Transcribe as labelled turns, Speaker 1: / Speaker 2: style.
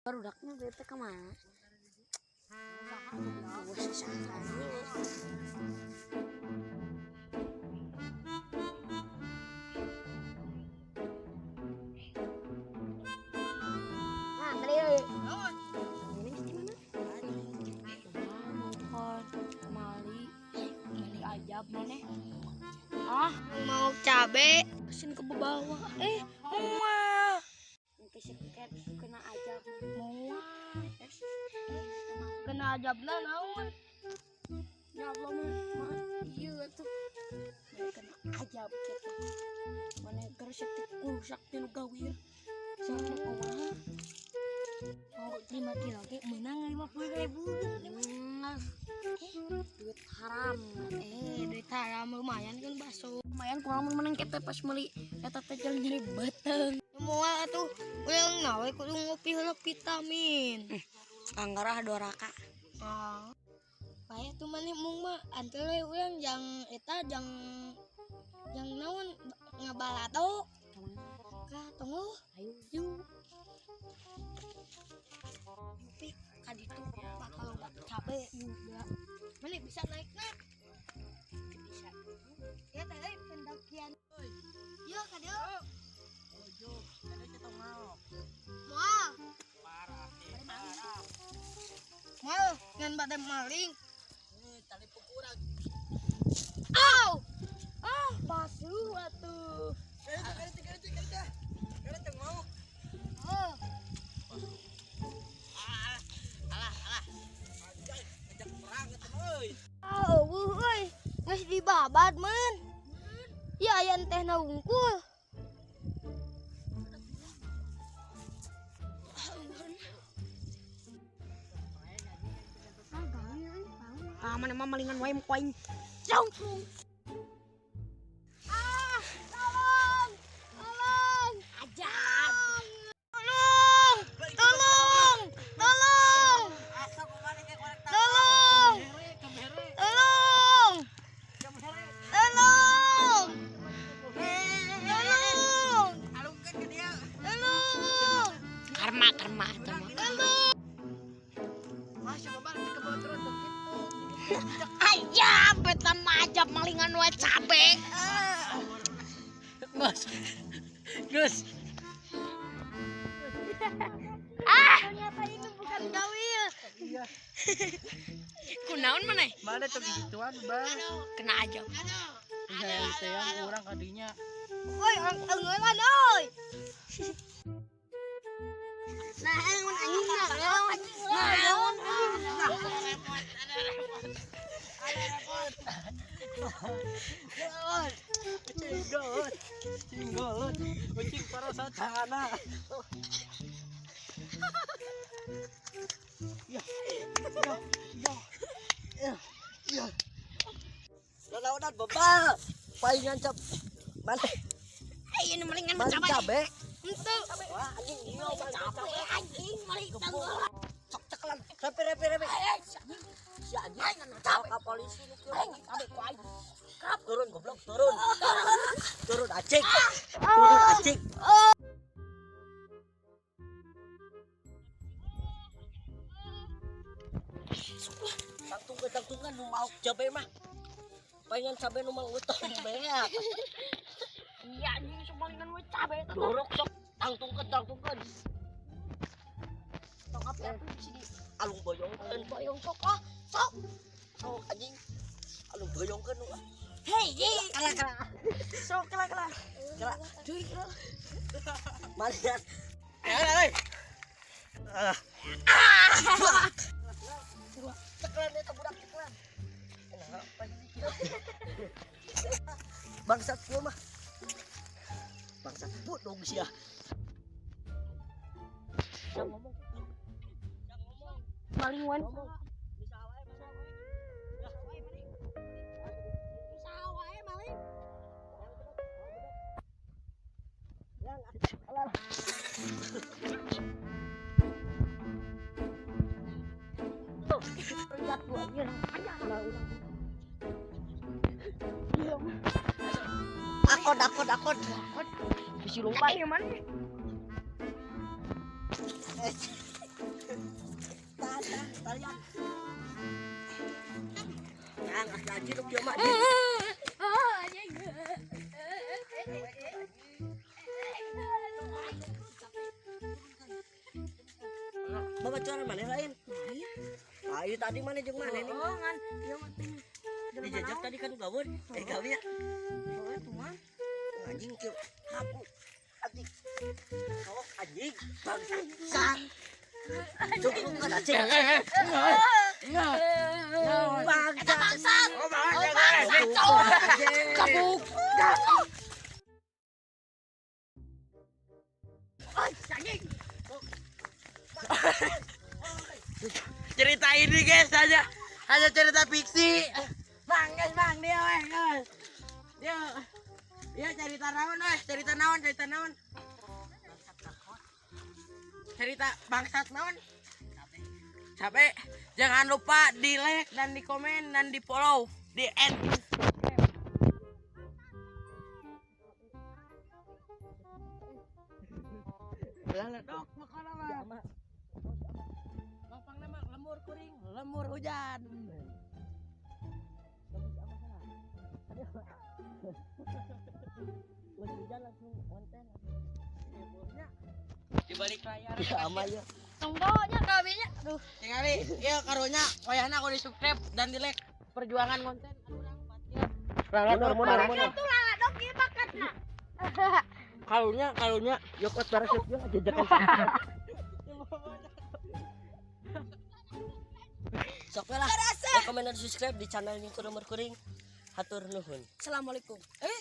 Speaker 1: Barudaknya bete kemana? Gua sih. Nah, tadi ini gimana? Motor mali mali ajab mana? Ah,
Speaker 2: Mau cabe.
Speaker 1: Kesin ke bawah.
Speaker 2: Mual.
Speaker 1: Nanti seket kena ajab.
Speaker 2: Mual. Kena ajabna naon?
Speaker 1: Ya Allah mah, iya tuh. Kena ajab gitu. Mana gersek kurusak tinu gawir. Sakit kumaha?
Speaker 2: Mau 5 kilo ge menang 50.000.
Speaker 1: Duit haram.
Speaker 2: Duit haram lumayan kan bakso.
Speaker 1: Lumayan kurang menang kita pas meuli eta teh jalan nyeri beuteung.
Speaker 2: Moal atuh urang nawe kudu ngopi heula vitamin.
Speaker 1: Anggarah doraka.
Speaker 2: Ah. Bae tuh maneh mung mah antel we urang jang eta jang jang naon ngabalato. Ka tunggu.
Speaker 1: Ayo.
Speaker 2: Yuk. Yupi ka ditu bakal loba cabe juga. Maneh bisa naik na?
Speaker 1: Bisa.
Speaker 2: Ya teh euy pendakian. Yuk ka dieu. Moal. Moal ngan bade maling. Au. Ah, basuh atuh. Oh. Ah, eueuh euy. Geus dibabat mun. Ya aya tehna wungkul.
Speaker 1: Ah, mana mah malingan wae ku aing. Jauh.
Speaker 2: Ah, tolong. Tolong.
Speaker 1: Ajab.
Speaker 2: Tolong. Tolong. Tolong. Tolong. Tolong. Tolong. Tolong. Tolong.
Speaker 1: Karma karma eta mah.
Speaker 2: Tolong.
Speaker 1: Ayam beta mah ajab malingan wae cabe.
Speaker 3: Gus. Gus.
Speaker 2: Ternyata ini bukan gawil.
Speaker 1: Kunaon maneh?
Speaker 3: Mana tuh gituan, Bang?
Speaker 1: Kena ajab.
Speaker 3: Iya, itu yang urang kadinya.
Speaker 2: Woi, engeulan euy.
Speaker 1: Naon anjing naon? Naon?
Speaker 3: Cinggolut. Cinggolut. Ucing parasatana. Ya. Ya. Ya. Ya. Ya. Lalaunan bebal. Palingan cap. Mana?
Speaker 1: Ini malingan
Speaker 3: Mana
Speaker 1: cabe.
Speaker 3: cabe?
Speaker 2: Henteu.
Speaker 3: Wah, anjing ieu
Speaker 1: Cabe anjing maling tanggal.
Speaker 3: Cok cekelan. Repe repe repe. Si anjing
Speaker 1: Cabe.
Speaker 3: ka polisi nu kieu.
Speaker 1: Cabe ku aing.
Speaker 3: Turun goblok, turun. Turun acik. Turun acik. Tangtungkeun tangtungkeun nu maok cabe mah. Palingan cabe nu mang utong beak.
Speaker 1: Iya anjing sok malingan wae cabe eta.
Speaker 3: Dorok sok tangtungkeun tangtungkeun.
Speaker 1: Tong api api di sini.
Speaker 3: Alung boyongkeun.
Speaker 1: Boyong sok ah. Sok.
Speaker 3: Sok anjing. Alung boyongkeun nu.
Speaker 1: Hei, ji.
Speaker 3: Kalah kalah.
Speaker 1: Sok kalah kalah.
Speaker 3: Kalah.
Speaker 1: Duh, kalah.
Speaker 3: Malian. Eh, eh. Ah. Cekelan eta budak cekelan. Kenapa ini? Bangsat gua mah. Bangsat bodong sia. Jangan ngomong. Jangan ngomong.
Speaker 1: Maling wae.
Speaker 3: Ngomong. Bisa wae, bisa wae.
Speaker 1: Bisa wae maling.
Speaker 3: Yang alah.
Speaker 1: Lihat gua anjir.
Speaker 3: Akon akon akon. Bisi lompat.
Speaker 1: Ayo mana?
Speaker 3: Talian. Yang asli anjing nu kieu mah.
Speaker 1: Ah, anjing.
Speaker 3: Babaturan maneh lain? Ah, ieu tadi maneh jeung maneh nih.
Speaker 1: Oh, ngan ieu mah teh.
Speaker 3: Dijajak tadi kan gawon. Eh gawe ya.
Speaker 1: Oh, tuh mah.
Speaker 3: Anjing kieu. Hapu. Anjing. Oh, anjing. Bangsat. Cukup kan anjing. Bangsat.
Speaker 1: Bangsat.
Speaker 4: Oh, bangsat.
Speaker 1: Kabuk.
Speaker 4: Cerita ini guys hanya hanya cerita fiksi. Bang, guys, bang, dia weh, guys. Dia dia cerita naon weh, cerita naon, cerita naon. Cerita bangsat naon. Capek. Jangan lupa di like dan di komen dan di follow di end. Dok, makan apa? Gampang nama lemur kuring, lemur hujan.
Speaker 3: Hujan langsung konten.
Speaker 4: Di balik layar.
Speaker 3: Ya ama ya.
Speaker 1: Tonggonya kabehnya. Aduh.
Speaker 4: Tingali, iya karunya wayahna aku di subscribe dan di like perjuangan konten.
Speaker 3: Mundur, mundur, mundur.
Speaker 1: Tuh laladok ieu bakatna.
Speaker 4: Karunya, karunya.
Speaker 3: Yokot parasut yo jajakan. Sok we lah. Like, komen dan subscribe di channel Nyungkur Lemur Kuring. Hatur nuhun.
Speaker 1: Assalamualaikum. Eh.